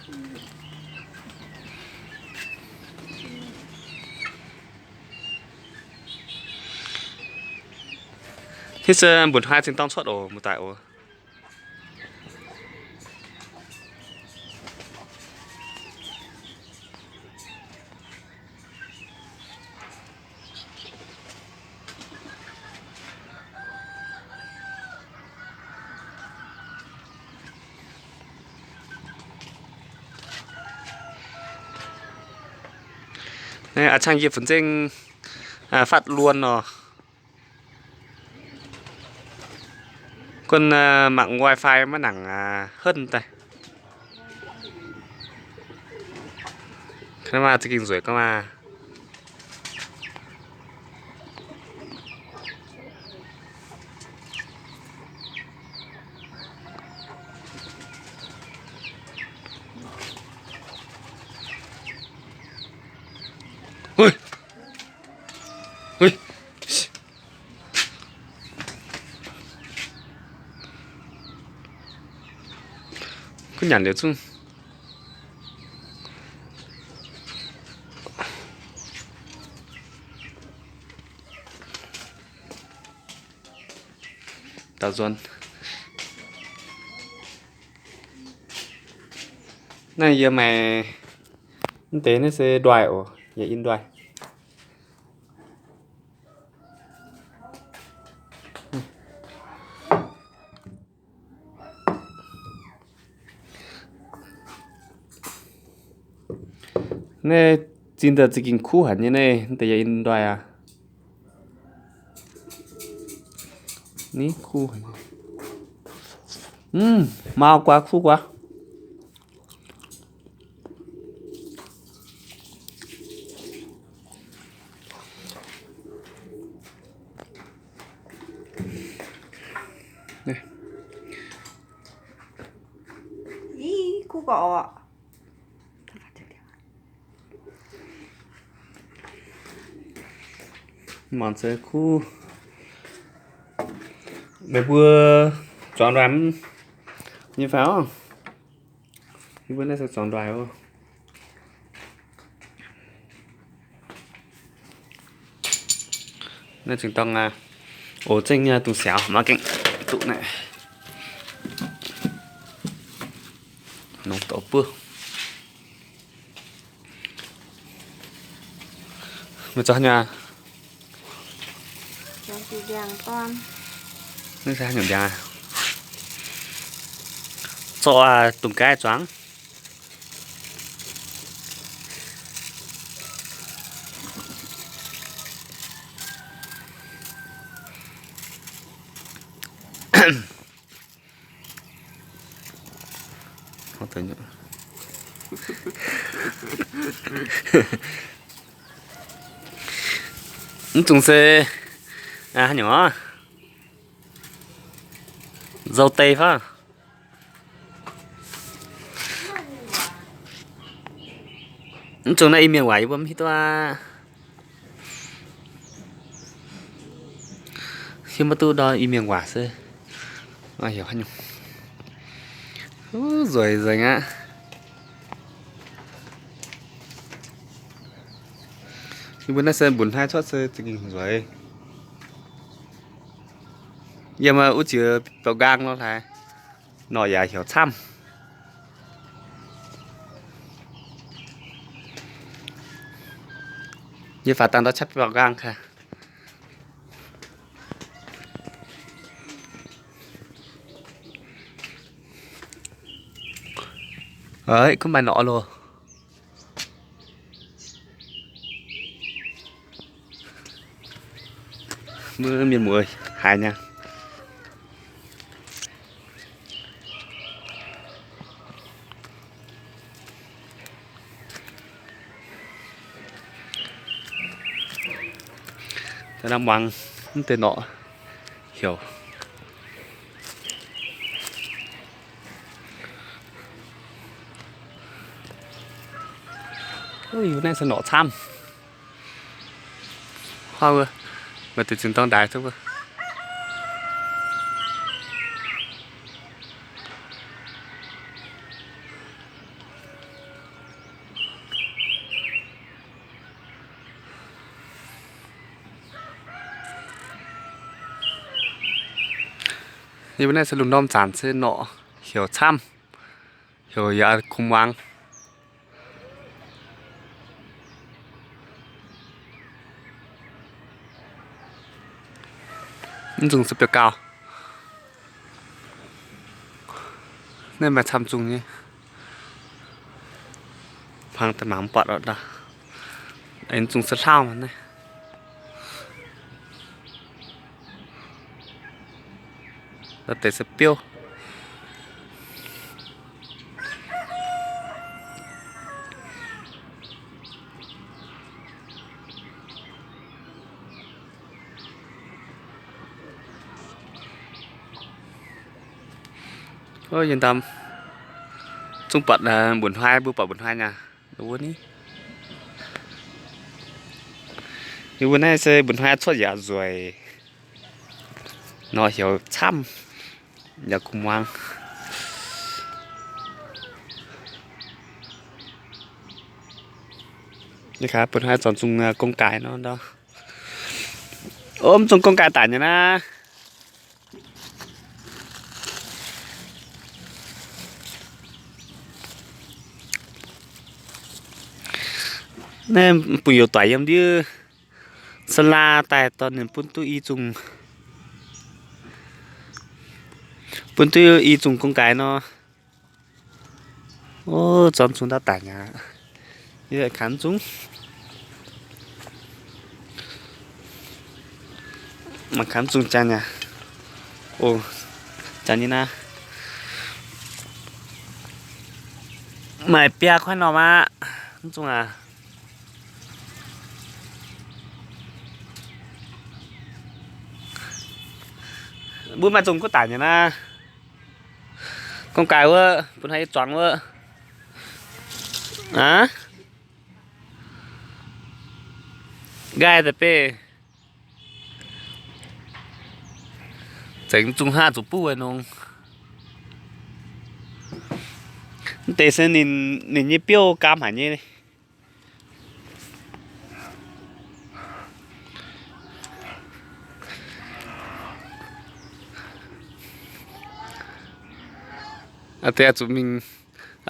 Hitv se mbunx haaix zinh dorng cuotv oc, muoz-doic oc. Naaiv a'cangv yie funx nzengc, fatv luon nor. Gunv mangc wifi maiv nangc henv daaih. Aa, za'gengh nzueic gauh maah. Kuv nyanc liuz zungv daaux nzuonx. Naaiv yie maaih mv deix naaiv se ndoih oc, yie in ndoih. Naaiv zinh daaih za'gengh kuv haic nyei naaiv, mv deix yie in ndoih aqv. Ni kuv haic. Mau guaax, kuv guaax. Ih, kuv gauh oc. Mangc se kuv. Meih mbuo zuangx ndoih nyei fai orqc? Yie mbuo naaiv se zuangx ndoih oc. Naaiv zingh dorng aqv. Oc, zengv nyei dungz siaaux maiv gaengh duqv naaiv. Nongx dorh buov. Meih zorqv haaix nyungc ndiangx? Naaiv se haaix nyungc ndiangx? Zorqv dungz gaaih zuangx. Mv dungx se haaix nyungc oc? Nzou deix fai? Mv dungx naaiv Iu-Mienh waac yie mbuo mv hiuv duqv aqv. Hiuv maiv duqv ndau Iu-Mienh waac se heuc haaix nyungc. Nzueic nzengc aqv. Yie mbuo naaiv se mbunx haaix cuotv se za'gengh nzueic. Yiem wuov jiex biaux nqaang nor hlaax, norqc yaac heuc camv. Yie faaux dangh ndau qaqv biaux nqaang kaax. Eix, kuv maaih norqc loh. Mbuo mienh muoz haiz nyei. Da'naaiv muangx mv deix norqc heuc. Naaiv se norqc camv. Huaav wuov, maaih deix zinh dorng ndaix duqv wuov. Yie mbuo naaiv se lungh ndorm zanc se norqc, heuc camv, heuc yaac kungx muangx. Mv nzungh se biauv gauh. Naaiv maaih camv zungh nyei. Hmangx daaih mangc mv buatc oc ndau. Aengx zungh se hlauv naaiv. Ndau deix se biouv. Yie ndam zungv buatc mbun hnoi, mbuo buatc mbun hnoi nyei. Wuov ni, yie mbuo naaiv se mbun hnoi cuotv yaac nzueic nor, heuc camv yaac kungx muangx. Mbun hnoi zornc zungh gong-gaaix nor ndau. Ov, mv zungh gong-gaaix daic nyei naaiv. Naaiv bungx-youz doic yiem ndiev Saalaa daaih dorh ninh bun duqv i zungh, bun duqv i zungh gong-gaaix nor. Ov, zornc zungh ndau daic aqv. Yie kangx zungv, mangc kangx zungh jangx aqv. Ov, jangx nyei naaiv. Maaih biaa kuaaiv norm aqv. Mv zungh aac. Mbuo maaih zungh kuv daic nyei naaiv. Gong-gaaix wuov, bun haaix yie zuangx wuov. Aav, nqaai deix beiv. Zengx zungh haav zuqc buv weic nongx. Mv deix se ninh, ninh nyei biouv gaam haic nyei. Aa, deix zuqc mingh,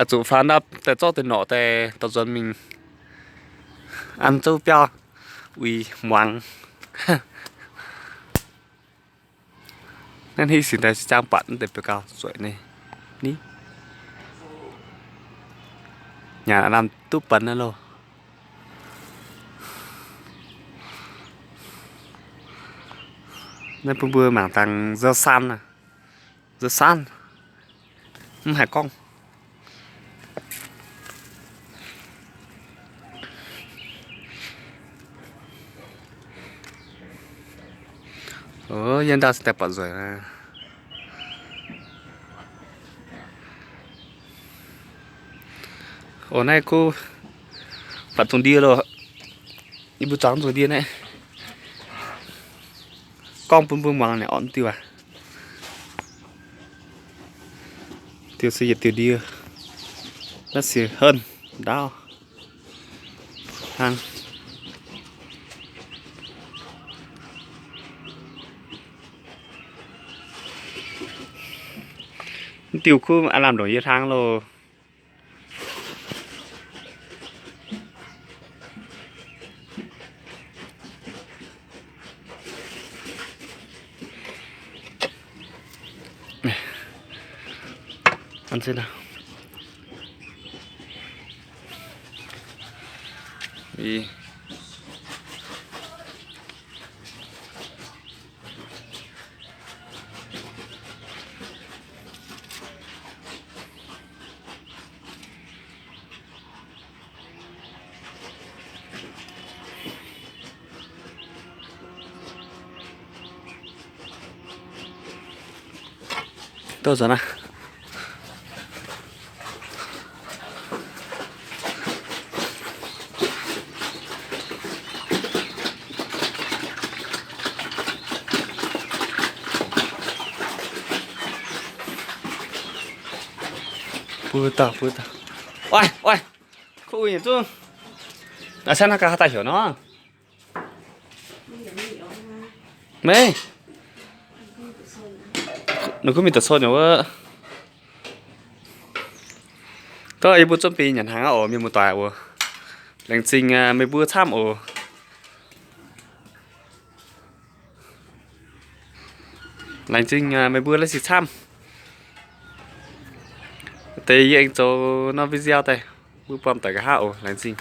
aa, zuqc faaux ndau daaih zorqv deix norqc daaih dorh nzuonx mingh an zouv biauv uix muangx. Naaiv hneiv sic daaih se jangx buatc naaiv deix biauv gauh zueic nyei. Ni, nyanc aav lamh duqv benx naaiv loh. Naaiv bun mbuo mangc dangh nzou saan aqv. Nzou saan, mv haih gorngv. Ov, yie ndau se daaih buatc nzueic aqv. Ov, naaiv kuv buatc zungh ndie loh. Yie mbuo zuangx zungh ndie naaiv. Gorngv bun mbuo muangx naaic orn diuh aac. Diuh se yietc diuh ndie. Naaiv se henv ndaauv hnangv. Mv diuh kuv aav lamh ndongc yie hnangv loh. Douh nzuonx aqv. Bun dauh, bun dauh. Oix, oix. Kuv uix yietc zungv. Aa, saengv naaiv gaax haaix dauh heuc nor? Meih. Ninh gunv mingh doqc cong nyei wuov. Dov yie mbuo zuonv bing nyanc hnaangx aqv oc, mienh muoz-doic oc. Laengz zingh meih mbuo camv oc. Laengz zingh meih mbuo laiv sic camv. Deix yie aengx zoux norm video daaih, mbuo buangh daaih nqa'haav oc. Laengz zingh.